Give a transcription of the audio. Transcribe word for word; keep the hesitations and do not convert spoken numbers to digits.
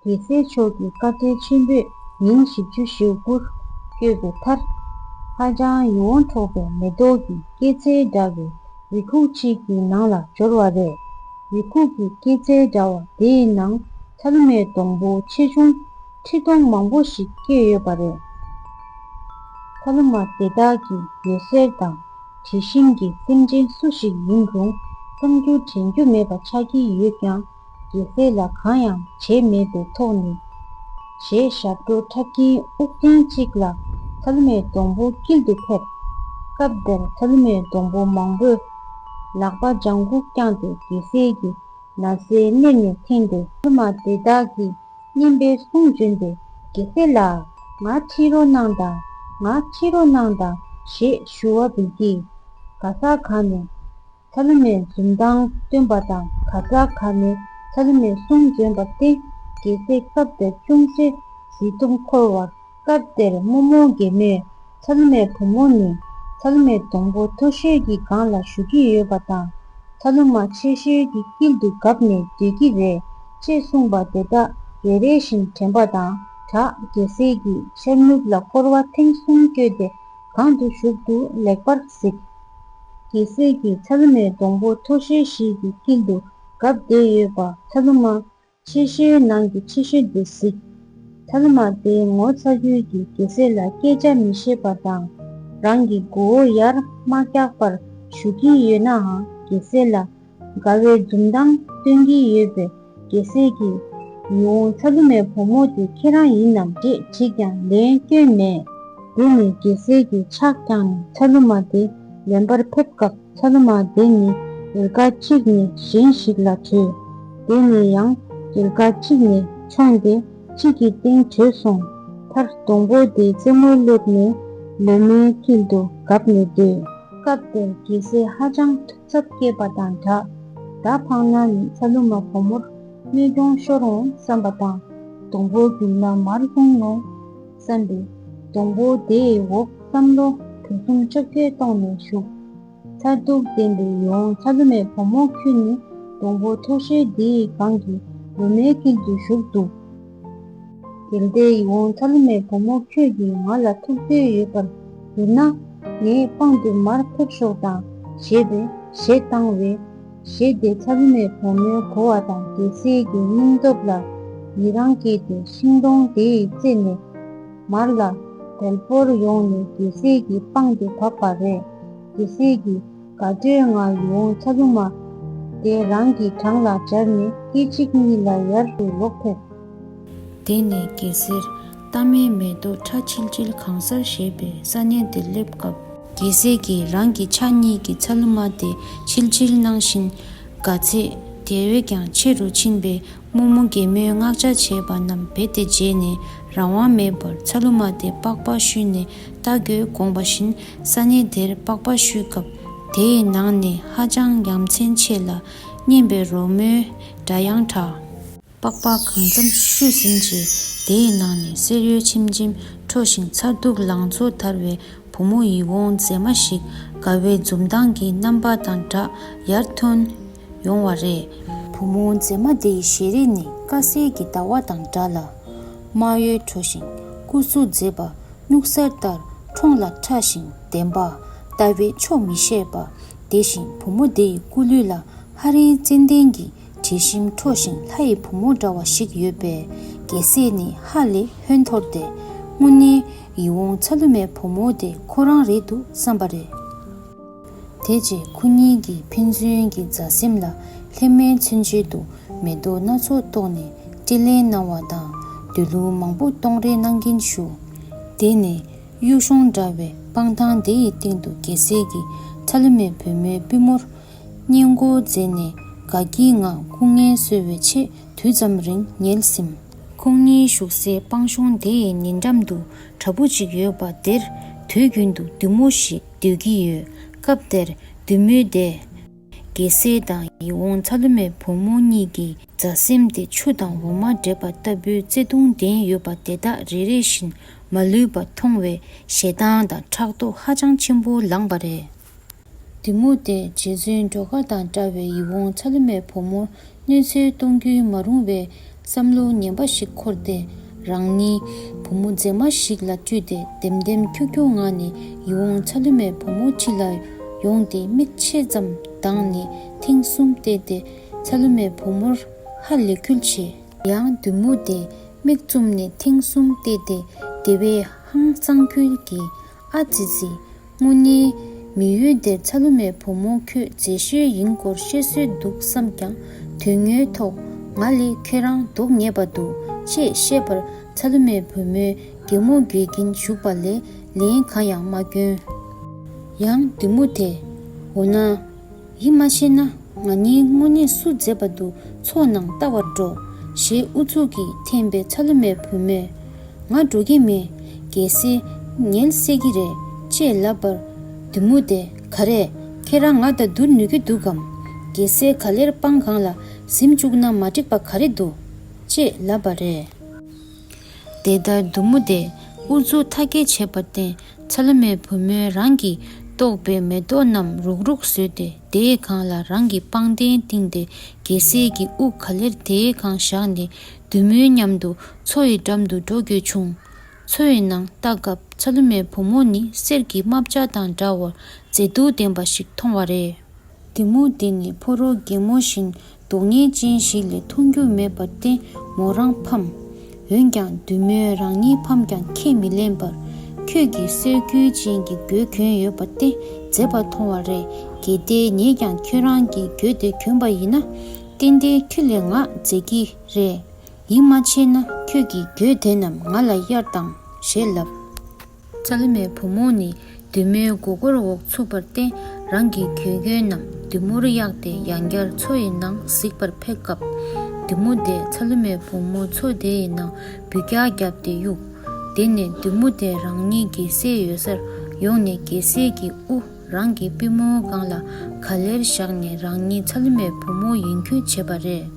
རྒྱལ་སྲས་མཆོག་གི་བཀའ་དྲིན་ཆེན་པོས་ཉིན་བཞི་བཅུ་ཞེ་དགུ་བསྐྱོད་པའི་མཐར། ཧ་ཅང་ཡིད་འོང་འཕྲོག་པའི་མེ་ཏོག་གི་སྐྱེད་ཚལ་འདྲ་བའི་རི་ཁུག་ཅིག་གི་ནང་ལ་འབྱོར་བ་རེད། རི་ཁུག་གི་སྐྱེད་ཚལ་འདྲ་བ་དེའི་ནང་ཚ་ལུ་མའི་སྡོང་པོ་ཆེ་ཆུང་ཁྲི་སྟོང་མང་པོ་ཞིག་སྐྱེས་ཡོད་པ་རེད། ཚ་ལུ་མ་དེ་དག་གི་འོད་ཟེར་དང་། དྲི་ཞིམ་གྱིས་སེམས་ཅན་སུ་ཞིག་ཡིན་རུང་བསམ་རྒྱུ་དྲན་རྒྱུ་མེད་པ་ཆགས་ཀྱི་ཡོད་ཀྱང་། རྒྱལ་སྲས་ལ་གང་ཡང་བྱས་མེད་པའི་ཐོག་ནས། ཞེས་ཞབས་བྲོ་འཁྲབ་ཀྱིན་དབུགས་ཐེངས་གཅིག་ལ་ཚ་ལུ་མའི་སྡོང་པོ་དཀྱིལ་དུ་ཕེབས། སྐབས་དེར་ཚ་ལུ་མའི་སྡོང་པོ་མང་པོས་ལག་པ་ལྗང་གུ་བརྐྱངས་ཏེ་རྒྱལ་སྲས་ཀྱི་ན་བཟའི་སྣེ་ནས་འཐེན་ཏེ། ཚ་ལུ་མ་དེ་དག་གིས་སྙན་པའི་གསུང་བྱོན་ཏེ། རྒྱལ་སྲས་ལགས། ང་ཁྲིད་རོགས་གནང་དང་། ང་ཁྲིད་རོགས་གནང་དང་ཞེས་ཞུ་བ་འབུལ་གྱིས། ག་ས་ག་ནས་ཚ་ལུ་མའི་འཛུམ་མདངས་སྟོན་པ་དང་། ག་ས་ག་ནས་ཚ་ལུ་མའི་གསུང་བྱོན་པར་བརྟེན། རྒྱལ་སྲས་སྐབས་དེར་ཅུང་ཟད་གཟི་འདུམ་འཁོར་བར། སྐབས་དེར་རྨོ་མོ་རྒན་མོས་ཚ་ལུ་མའི་བུ་མོ་ནི་ཚ་ལུ་མའི་སྡོང་པོ་མཐོ་ཤོས་ཀྱི་སྒང་ལ་བཞུགས་ཀྱི་ཡོད་པ་དང་། ཚ་ལུ་མ་ཆེ་ཤོས་ཀྱི་དཀྱིལ་དུ་བཀབ་ནས་སྡོད་ཀྱི་རེད་ཅེས་གསུངས་པ་དེ་དག་རེ་རེ་བཞིན་དྲན་པ་དང་སྦྲགས། རྒྱལ་སྲས་ཀྱིས་ཤར་ནུབ་ལ་སྐོར་བ་ཐེངས་གསུམ་བསྐྱོད་དེ་གང་དུ་བཞུགས་འདུག་ལེགས་པར་གཟིགས། རྒྱལ་སྲས་ཀྱིས་ཚ་ལུ་མའི་སྡོང་པོ་མཐོ་ཤོས་ཤིག་གི་དཀྱིལ་དུ་བཀབ་བསྡད་ཡོད་པ། ཚ་ལུ་མ་ཆེ་ཤོས་ནང་གི་ཆེ་ཤོས་དེ་གཟིགས། ཚ་ལུ་མ་དེ་ངོ་ཚ་རྒྱུད་ཀྱིས་རྒྱལ་སྲས་ལ་སྐད་ཆ་མི་བཤད་པ་དང་། རང་གི་མགོ་བོ་ཡར་མ་བཀྱག་པར་བཞུགས་ཀྱི་ཡོད་ནའང་། རྒྱལ་སྲས་ལ་དགའ་བའི་འཛུམ་མདངས་སྟོན་གྱི་ཡོད་པས། རྒྱལ་སྲས་ཀྱིས་ཡིད་འོང་ཚ་ལུ་མའི་བུ་མོ་དེ་ཁྱེད་རང་ཡིན་ནམ་ཅེས་དྲིས་ཀྱང་ལན་སྐྱོན་མེད། དེ་ནས་རྒྱལ་སྲས་ཀྱིས་ཕྱག་བརྐྱངས་ནས་ཚ་ལུ་མ་དེ་ལེན་པར་ཕེབས་སྐབས། ཚ་ལུ་མ་དེ་ནི་ཡལ་ག་གཅིག་ནས་གཞན་ཞིག་ལ་བྲོས། དེ་ནས་ཡང་ཡལ་ག་གཅིག་ནས་མཆོངས་ཏེ་གཅིག་གི་སྟེང་བྲོས་སོང་། མཐར་སྡོང་པོ་དེའི་རྩེ་མོར་སླེབས་ནས་ལོ་མའི་དཀྱིལ་དུ་བཀབ་ནས་སྡོད། སྐབས་དེར་རྒྱལ་སྲས་ཧ་ཅང་ཐུགས་འཚབ་སྐྱེས་པ་དང་སྦྲགས། མདའ་འཕངས་ན་ནི་ཚ་ལུ་མ་བུ་མོར་གནོད་སྐྱོན་ཤོར་འོང་བསམ་པ་དང་། སྡོང་པོ་འགུལ་ན་མར་ལྷུང་ངོ་བསམ་པས། སྡོང་པོ་དེའི་འོག་བསམ་བློ་གྲུ་གསུམ་ལྕགས་ཀྱུས་གཏོང་ནས་བཞུགས། མཚར་སྡུག་ལྡན་པའི་ཡིད་འོང་ཚ་ལུ་མའི་བུ་མོ་ཁྱོད་ནི་སྡོང་པོ་མཐོ་ཤོས་འདིའི་སྒང་གི་ལོ་མའི་དཀྱིལ་དུ་བཞུགས་འདུག། གལ་ཏེ་ཡིད་འོང་ཚ་ལུ་མའི་བུ་མོ་ཁྱོད་ཀྱིས་ང་ལ་ཐུགས་འདོད་ཡོད་པར་འགྱུར་ན། ངའི་པང་དུ་མར་ཕེབས་ཤོག་དང་ཞེས་པའི་གཞས་བཏང་བས། གཞས་དེ་ཚ་ལུ་མའི་བུ་མོའི་གོ་བ་དང་རྒྱལ་སྲས་ཀྱི་སྙིང་སྟོབས་ལ་ཡི་རངས་སྐྱེས་ཏེ་ཤིང་སྡོང་དེའི་རྩེ་ནས་མར་ལ་དལ་པོར་ཡོང་ནས་རྒྱལ་སྲས་ཀྱི་པང་དུ་བབས་པ་རེད། རྒྱལ་སྲས་ཀྱིས་དགའ་སྤྲོའི་ངང་ཡིད་འོང་ཚ་ལུ་མ་དེ་རང་གི་བྲང་ལ་སྦྱར་ནས་སྐད་ཅིག་གཉིས་ལ་ཡར་དུ་ལོག་ཕེབས། དེ་ནས་གེ་སར་ཏཱ་མའི་མེ་ཏོག་ཁྲ་ཆིལ་ཆིལ་གང་སར་བཞད་པའི་ས་གནས་དེར་སླེབས་སྐབས། རྒྱལ་སྲས་ཀྱིས་རང་གི་ཕྱག་གཉིས་ཀྱིས་ཚ་ལུ་མ་དེ་ཆིལ་ཆིལ་གནང་བཞིན་དགའ་ཚད་དེ་བས་ཀྱང་ཆེ་རུ་ཕྱིན་པས། རྨོ་མོ་རྒན་མོས་མངགས་བྱ་བྱས་པ་རྣམས་རྦད་དེ་བརྗེད་ནས་རང་དབང་མེད་པར་ཚ་ལུ་མ་དེ་པགས་པ་བཤུས་ནས་རྟ་རྒོད་དགོངས་པ་བཞིན་ས་གནས་དེར་པགས་པ་བཤུས་སྐབས། དེའི་ནང་ནས་ཧ་ཅང་ཡ་མཚན་ཆེ་ལ་སྙན་པའི་རོལ་མོའི་སྒྲ་དབྱངས་གྲགས། པགས་པ་གང་འཚམ་བཤུས་ཟིན་རྗེས། དེའི་ནང་ནས་གསེར་འོད་ཆེམ་ཆེམ་འཕྲོ་ཞིང་མཚར་སྡུག་ལང་ཚོ་དར་བའི་བུ་མོ་ཡིད་འོང་མཛེས་མ་ཞིག་དགའ་བའི་འཛུམ་མདངས་ཀྱི་རྣམ་པ་དང་སྦྲགས་ཡར་ཐོན་ཡོང་བ་རེད། བུ་མོ་མཛེས་མ་དེའི་ཞལ་རས་ནི་དཀར་གསལ་གྱི་ཟླ་བ་དང་འདྲ་ལ། སྨྲ་ཡོད་འཕྲོ་ཞིང་སྐུ་གཟུགས་མཛེས་པ། སྨྱུག་གསར་ལྟར་འཁྲུངས་ལ་ཕྲ་ཞིང་ལྡན་པ། ལྟ་བས་ཆོག་མི་ཤེས་པ། དེ་བཞིན་བུ་མོ་དེ་ཡི་སྐུ་ལུས་ལ་ཧ་རིའི་ཙན་དན་གྱི་དྲི་ཞིམ་འཕྲོ་ཞིང་ལྷ་ཡི་བུ་མོ་འདྲ་བ་ཞིག་ཡོད་པས། རྒྱལ་སྲས་ནི་ཧ་ལས་ཧོན་འཐོར་ཏེ། དངོས་གནས་ཡིད་འོང་ཚ་ལུ་མའི་བུ་མོ་དེ་ཁོ་རང་རེད་འདུག་བསམ་པ་རེད། དེ་རྗེས་ཁོ་གཉིས་ཀྱིས་ཕན་ཚུན་གྱི་མཛའ་སེམས་ལ་ལྷད་མེད་མཚོན་ཆེད་དུ་མེ་ཏོག་སྣ་ཚོགས་གཏོར་ནས་སྤྲིན་ལན་གནང་བ་དང་། འདོད་ལུགས་མང་པོ་གཏོང་རེས་གནང་གིན་བཞུགས། དེ་ནས་གཡུ་གཞོང་འདྲ་བའི་སྤང་ཐང་དེ་ཡི་སྟེང་དུ་རྒྱལ་སྲས་ཀྱིས་ཚ་ལུ་མའི་བུ་མོའི་པུས་མོར་སྔས་མགོ་འཛེགས་ནས་དགའ་སྐྱིད་ངང་སྐུ་ངལ་གསོ་བའི་ཆེད་དུས་ཙམ་རིང་ཉལ་ཟིན། ཁོང་གཉིས་བཞུགས་སའི་སྤང་གཞོང་དེ་ཡི་ཉེ་འགྲམ་དུ་བྲག་ཕུག་ཅིག་ཡོད་པ་དེར་དུས་རྒྱུན་དུ་བདུད་མོ་ཞིག་སྡོད་ཀྱི་ཡོད། སྐབས་དེར་བདུད་མོ་དེས་རྒྱལ་སྲས་དང་ཡིད་འོང་ཚ་ལུ་མའི་བུ་མོ་གཉིས་ཀྱི་མཛའ་སེམས་དེ་ཆུ་དང་འོ་མ་འདྲེས་པ་ལྟ་བུའི་བརྩེ་གདུང་ལྡན་ཡོད་པ་དེ་དག་རེ་རེ་བཞིན་མ་ལུས་པ་མཐོང་བས་ཞེ་སྡང་དང་ཕྲག་དོག་ཧ་ཅང་ཆེན་པོ་ལངས་པ་རེད། བདུད་མོ་དེས་རྗེ་བཙུན་སྒྲོལ་དཀར་དང་འདྲ་བའི་ཡིད་འོང་ཚ་ལུ་མའི་བུ་མོར་གནོད་འཚེ་གཏོང་རྒྱུའི་མ་རུངས་པའི་ བསམ་བློ་ངན་པ་ཞིག་འཁོར་ཏེ། རང་ཉིད་བུ་མོ་མཛེས་མ་ཞིག་ལ་སྤྲུལ་ཏེ། ལྡེམ་ལྡེམ་ཁྱུག་ཁྱུག་ངང་ནས་ཡིད་འོང་ཚ་ལུ་མའི་བུ་མོ་ཁྲིད་ལ་ཡོང་སྟེ། མིག་ཕྱེད་ཙམ་གདངས་ནས་ཐེངས་གསུམ་བལྟས་ཏེ། ཚ་ལུ་མའི་བུ་མོར་ཧ་ལས་ཁུལ་བྱས། ཡང་བདུད་མོ་དེ་མིག་བཙུམ་ནས་ཐེངས་གསུམ་བལྟས་ཏེ། དེ་བས་ཧང་སངས་ཁུལ་གྱིས། ཨ་ཙི་ཙི། དངོས་གནས་མི་ཡུལ་འདིར་ཚ་ལུ་མའི་བུ་མོ་ཁྱོད་མཛེས་ཤོས་ཡིན་སྐོར་བཤད་སྲོལ་འདུག་བསམ་ཀྱང་། དོན་དངོས་ཐོག་ང་ལས་ཁྱོད་རང་མདོག་ཉེས་པ་འདུག་ཅེས་བཤད་པར། ཚ་ལུ་མའི་བུ་མོས་གད་མོ་དགོད་ཀྱིན་བཞུགས་པ་ལས་ལན་གང་ཡང་མ་བསྐྱོན། ཡང་བདུད་མོ་དེས། འོ་ན། ཡིད་མ་ཆེས་ན། ང་གཉིས་དངོས་གནས་སུ་མཛེས་པ་འདུག་མཚོ་ནང་ལྟ་བར་འགྲོ། ཞེས་ཨུ་ཚུགས་ཀྱིས་འཐེན་པས། ཚ་ལུ་མའི་བུ་མོས། ང་འགྲོ་གི་མེད། གལ་སྲིད་ཉལ་སྲིད་ཀྱི་རེད། ཅེས་ལབ་པར། བདུད་མོ་དེས། ག་རེ། ཁྱེད་རང་ང་དང་བསྡུར་ནུས་ཀྱི་འདུག་གམ། གལ་སྲིད་ག་ལེར་སྤང་སྒང་ལ་ཟིན་བཅུག་ན་མ་འགྲིག་པ་ག་རེ་འདུག་ཅེས་ལབ་པ་རེད། དེ་ལྟར་བདུད་མོ་དེས་ཨུ་ཚུགས་མཐའ་སྐྱེལ་བྱས་པར་བརྟེན། ཚ་ལུ་མའི་བུ་མོས་རང་གིས་བཏོགས་པའི་མེ་ཏོག་རྣམས་རུག་རུག་བཟོས་ཏེ། དེའི་སྒང་ལ་རང་གི་པང་གདན་བཏིང་སྟེ། རྒྱལ་སྲས་ཀྱི་དབུ་ག་ལེར་དེའི་སྒང་བཞག་ནས། བདུད་མོའི་མཉམ་དུ་མཚོ་ཡི་འགྲམ་དུ་འགྲོ་དགོས་བྱུང་། མཚོ་ཡི་ནང་ལྟ་སྐབས། ཚ་ལུ་མའི་བུ་མོ་ནི་གསེར་གྱི་རྨ་བྱ་དང་འདྲ་བར་མཛེས་སྡུག་ལྡན་པ་ཞིག་མཐོང་བ་རེད། བདུད་མོ་དེ་ནི་ཕོ་རོག་རྒན་མོ་བཞིན་མདོག་ངན་ཅན་ཞིག་ལས་མཐོང་རྒྱུ་མེད་པར་བརྟེན། མོ་རང་ཕམ། འོན་ཀྱང་བདུད་མོས་རང་ཉིད་ཕམ་ཀྱང་ཁས་མི་ལེན་པར། ཁྱོད་ཀྱིས་གསེར་སྐུད་ཅན་གྱི་གོས་གྱོན་ཡོད་པ་དེ་མཛེས་པ་མཐོང་བ་རེད། གལ་ཏེ་ངས་ཀྱང་ཁྱོད་རང་གི་གོས་དེ་གྱོན་པ་ཡིན་ན། ཏན་ཏན་ཁྱོད་ལས་ང་མཛེས་ཀྱི་རེད། ཡིད་མ་ཆེས་ན་ཁྱོད་ཀྱི་གོས་དེ་རྣམས་ང་ལ་གཡར་དང་། ཞེས་ལབ། ཚ་ལུ་མའི་བུ་མོ་ནི་བདུད་མོའི་མགོ་སྐོར་འོག་ཚུད་པར་བརྟེན། རང་གི་གོས་གྱོན་རྣམས་བདུད་མོར་གཡར་ཏེ། ཡང་བསྐྱར་མཚོ་ཡི་ནང་གཟིགས་པར་ཕེབས་སྐབས། བདུད་མོ་དེས་ཚ་ལུ་མའི་བུ་མོ་མཚོ་དེ་ཡི་ནང་འབུད་རྒྱག་བརྒྱབ་སྟེ་གཡུགས། དེ་ནས་བདུད་མོ་དེ་རང་ཉིད་རྒྱལ་སྲས་ཡོད་སར་ཡོང་ནས། རྒྱལ་སྲས་ཀྱི་དབུ་རང་གི་པུས་མོའི་སྒང་ལ་ག་ལེར་བཞག་ནས། རང་ཉིད་ཚ་ལུ་མའི་བུ་མོ་ཡིན་ཁུལ་བྱས་པ་རེད།